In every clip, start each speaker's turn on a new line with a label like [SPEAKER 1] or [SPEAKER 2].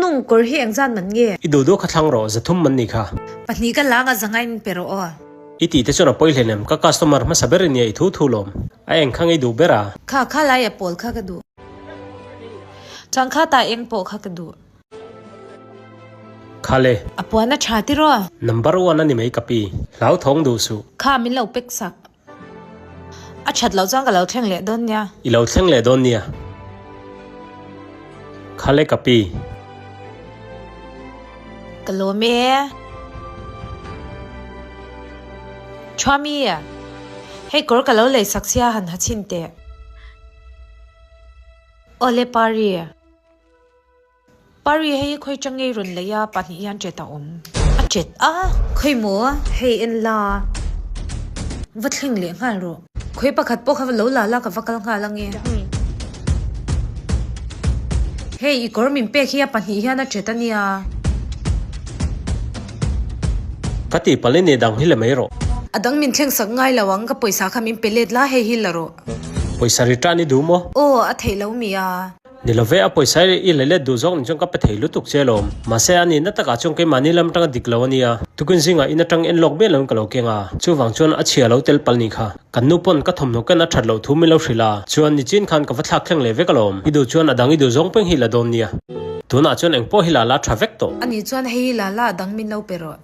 [SPEAKER 1] Unung, kawr hi engzat man nge?
[SPEAKER 2] I duh duh kha thlang rawh, 300 man ni kha.
[SPEAKER 1] Pahnih ka lang a zangai in pe rawh aw.
[SPEAKER 2] I tih te chuan a pawi hleinem, ka customer hmasa ber i nia i thu thu lawm. A eng kha ngei duh ber a.
[SPEAKER 1] Kha kha lai a pawl kha ka duh. Chuan kha ta eng pawh kha ka duh.
[SPEAKER 2] Kha le.
[SPEAKER 1] A puan a tha tiraw?
[SPEAKER 2] Number one a ni mai ka pi. Hlau thawng duh suh.
[SPEAKER 1] Kha min lo pek sak. A that loh chuan ka lo thleng leh dawn nia.
[SPEAKER 2] I lo thleng leh dawn nia. Kha le ka pi.
[SPEAKER 1] Ka lawm e. Thuami, hei kawr ka lo lei sak sia han ha chhin teh. Awle Pari. Pari hei khawi chang ngei rawn lei a pahnih hian chet a awm. A chet a, khawi maw hei en la va thleng leh nghal rawh. Khawi pakhat pawh kha lo la la ka va kal nghal ange. Hei i kawr min pek hi a pahnih hian a chet a nia.
[SPEAKER 2] Ka tih palh in i dang hi le mai rawh.
[SPEAKER 1] A dang min thleng sak ngai lo ang ka pawisa kha min pe let la hei hi la rawh.
[SPEAKER 2] Pawisa return i duh maw?
[SPEAKER 1] Aw a theih lo mi a.
[SPEAKER 2] Ni lo ve, a pawisa i la let duh zawk nih chuan ka pe thei lutuk che alawm. Mahse, a nihna takah chuan keimahni lam atanga dik lo a nia. Tukin zingah in atang en lawk miah loin ka lo keng a, chuvang chuan a chhia lo tel pal nih kha. Kan nu pawn ka thawmhnaw ken a that loh thu min lo hrilh a, chuan nichin khan ka va thlak thleng leh vek alawm. I duh chuan a dang i duh zawng peng hi la dawn nia. Tunah chuan engpawh hi la la tha vek tawh.
[SPEAKER 1] Ani chuan hei hi la la a dang min lo pe rawh.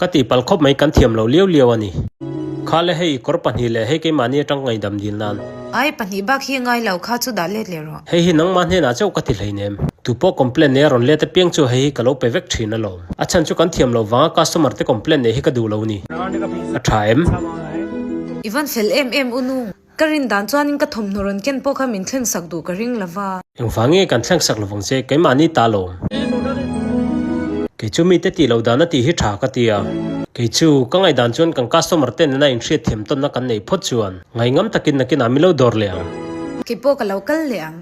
[SPEAKER 2] Ka tihpalh khawp mai kan thiam lo liau liau a ni. Kha le hei i kawr pahnih leh hei keimahni atang ngaihdam dil nan.
[SPEAKER 1] Ai pahnih bak hi ngai lo kha chu dah let leh rawh.
[SPEAKER 2] Hei hi nangmah hnenah chauh ka ti hleinem. Tu pawh complaint nei a rawn let apiang chu hei hi ka lo pe vek thin alawm. A chhan chu kan thiam loh vanga customer te complaint nei hi ka duh lo ni. A tha em?
[SPEAKER 1] I van fel em em u nung. Ka rin dan chuanin ka thawmhnaw rawn ken pawh kha min thleng sak duh ka ring lo va.
[SPEAKER 2] Engvang nge kan thleng sak lovang che, keimahni ta lawm. Kei chu mite tih loh dan a tih hi tha ka ti a. Kei chu, ka ngaihdan chuan kan customer te nena inhriat thiam tawnna kan neih phawt chuan ngaihngam takin nakinah min lo dawr leh ang.
[SPEAKER 1] Kei pawh ka lo kal leh ang.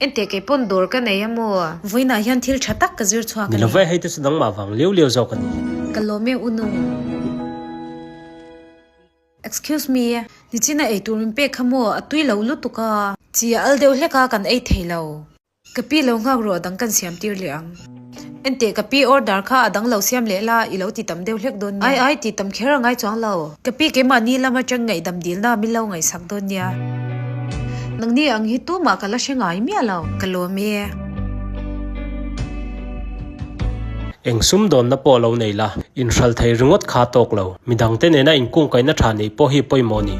[SPEAKER 1] Enteh kei pawn dawr ka nei a maw? Vawiinah hian thil tha tak ka zir chhuak a
[SPEAKER 2] ni. Ni lo ve, hei te chu nangmah vang liau liau zawk a ni.
[SPEAKER 1] Ka lawm e u nung. Excuse me, nichina ei tur min pek kha maw a tui lo lutuk a. Chi a al deuh hlek a, kan ei thei lo. Ka pi lo nghak rawh a dang kan siam tir leh ang. Enteh ka pi order kha a dang lo siam leh la, i lo ti tam deuh hlek dawn nia. Ai ai ti tam kher a ngai chuang lo. Ka pi keimahni lam atang ngaihdam dilna min lo ngaihsak dawn nia. Nangni ang hi tumah ka la hre ngai miah lo. Ka lawm e.
[SPEAKER 2] Eng sumdawnna pawh lo nei la, inhral thei ringawt kha tawk lo. Midangte nena inkungkaihna tha neih pawh hi pawimawh a ni.